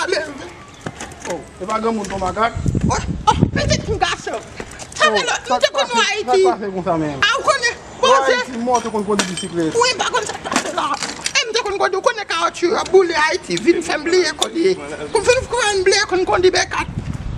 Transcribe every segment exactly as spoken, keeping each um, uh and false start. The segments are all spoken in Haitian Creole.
Ale, leve. Oh, e pa granmoun ton makak? Oh, oh, pitit m gason. Sa fè lòt, m te konn wè Ayiti. Sa k pase konsa menm? A, ou konnen, bon, se Ayiti, mwen te konn kondi bisiklèt. Wi, m pa konn sa k pase la. E m te konn kondi, ou konnen kawotchou yo ap boule Ayiti, vin fè m bliye kondi. Kou vin fè m bliye konn kondi B kat.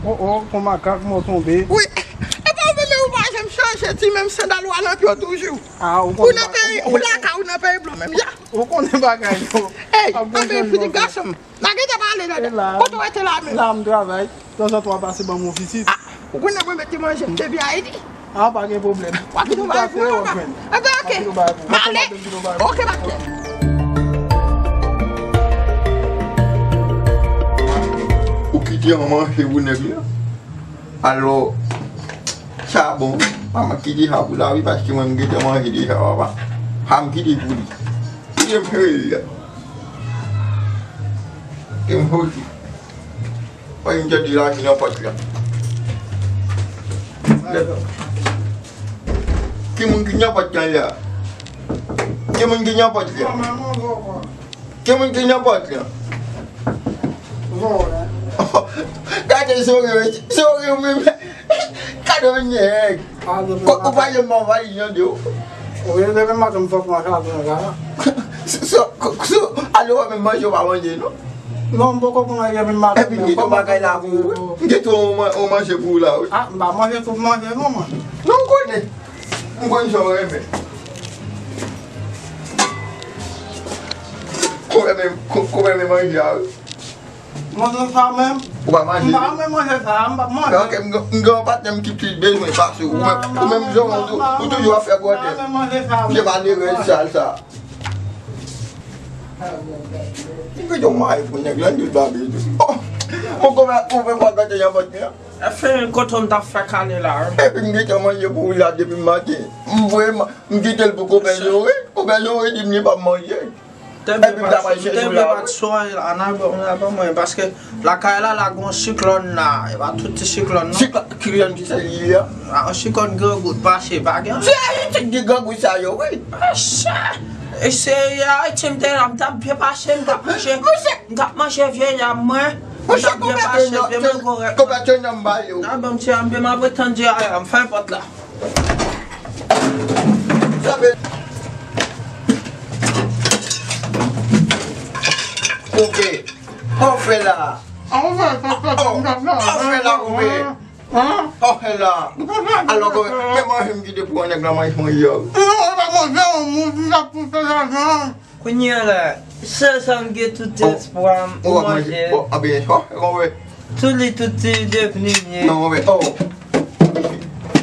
Oh, oh, ton makak, mwen tonbe. Wi. E pa ou menm, ou pa janm chanje ti menm sandal ou a nan pye w toujou. A, ou konnen. Ou nan peyi, ou lakay, ou nan peyi blan menm, ya. Ou konnen bagay yo. Ey, anben, pitit gason m. N a gentan pale la. Kote w rete la menm? La, m travay. Tanzantan, w ap pase ban m yon visit. A, ou konnen mwen mete manje m depi Ayiti. A, pa gen pwoblèm. W ap kite w bay pou mwen, papa. Anben, oke. M ale. Oke, pa gen pwoblèm. Ou kite yon manje pou nèg la. Alò, sa bon, manman kite sa pou la wi, paske mwen m gentan manje deja, papa. Sa m kite pou li. Kite m fè li la. Kite m fè li. Mwen m tande lavi nan pòt la. Ki moun ki nan pòt la la? Ki moun ki nan pòt la? Ki moun ki nan pòt la? Gade zore, zore menm. Gade yon nèg. Ou pa janm ba valiz nan do. Wi, depi maten m fòk mwen ka vin la. So, so, ale wè menm manje ou pa manje non. Non, m poko pran depi maten. Epi m gen yon bagay la pou ou wi. M gen tou yon manje pou ou la wi. A, m pa manje tout manje non mwen. Non, m konnen. M konn jan w renmen. Ou renmen, ou renmen manje a wi. Manje sa menm. Ou pa manje? M pa renmen manje sa, m p ap manje. Ok, m gen, m gen yon patnè m ki plis bezwen pase w. Ou menm, ou menm jan ou tou, ou toujou ap fè bòdèl. M pa renmen manje sa. M gen malerèz sal sa. M gen yon mari pou nèg la, m gen babi tou. Oh! Ou konprann, ou konprann gade yon bòt la? Enfen, kote w m t ap fè kale la, wi. Epi m gentan manje pou ou la depi maten. M voye, m kite l pou konpè Jore. Konpè Jore di m li p ap manje. Epi m ta pral chèche w la. Te vle pa t sou anyen la, nan ban mwen, paske lakay la, la gon siklòn la. E pa tout ti siklòn, non. Siklòn ki se li a? A, yon siklòn grangou t pase, pa gen. Se Ayiti ki gen grangou sa yo, wi. A, sa. E se Ayiti m te la, m t ap byen pase, m t ap manje. M t ap manje vye yanm mwen. Monchè, konbyen tennè, konbyen tennè m ba yo? Nan ban m ti yanm, m ap retann di a, m fè pòt la. Sa vle koupe. Koupe la. Koupe la, koupe. Koupe la. Alò, men manje m kite pou nèg la manje manje a. Non, e pa manje yon moun ki ap pouse lajan. Kounye a la, sèl sa m gen tout espwa m, ou manje. Bon, anben, oh, e konbyen? Tou li tout ti devni li ye. Non, men, oh.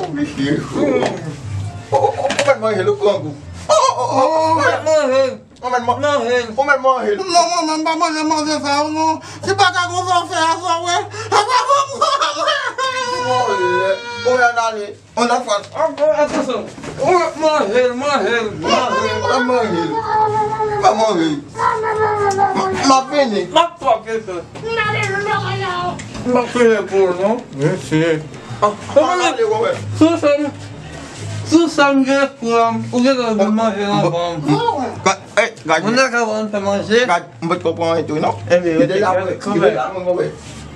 Ou visye. Oh, oh, oh, ou mèt manje l, ou grangou. Oh, oh, oh, oh, ou mèt manje l. Ou mèt manje l. Ou mèt manje l. Non, mwen menm pa manje manje sa yo, non. Se pa ka konsa w fè a, sa, wè. Ou mèt ale. On a fwa. Ankò, atansyon. Ou manje l, manje l, manje l. M ap manje l. M ap manje l. M ap manje l. M ap vini. M ap tòke sa. M ap fini pou ou, non? Mesye. Ah, ou konnen, sou sa m, sou sa m gen pran, ou gentan vin manje nan van m. Gad, eh, gad. Moun nan ka ban m fè manje. Gad, m pa t konprann tou, non. Ebyen, rete la, mwen, rete la, mwen, mwen.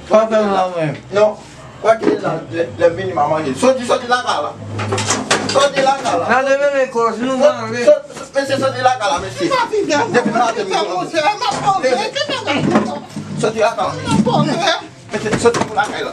Pa fè m la, mwen. Non. Kwè ke lè, lè, lè m vini, m a manje. Soti, soti lakay la. Soti lakay la. Gade bebe kòz nou manje. Soti, mesye, soti lakay la, mesye. Depi maten, m konn. Soti lakay la. Mesye, soti pou lakay la.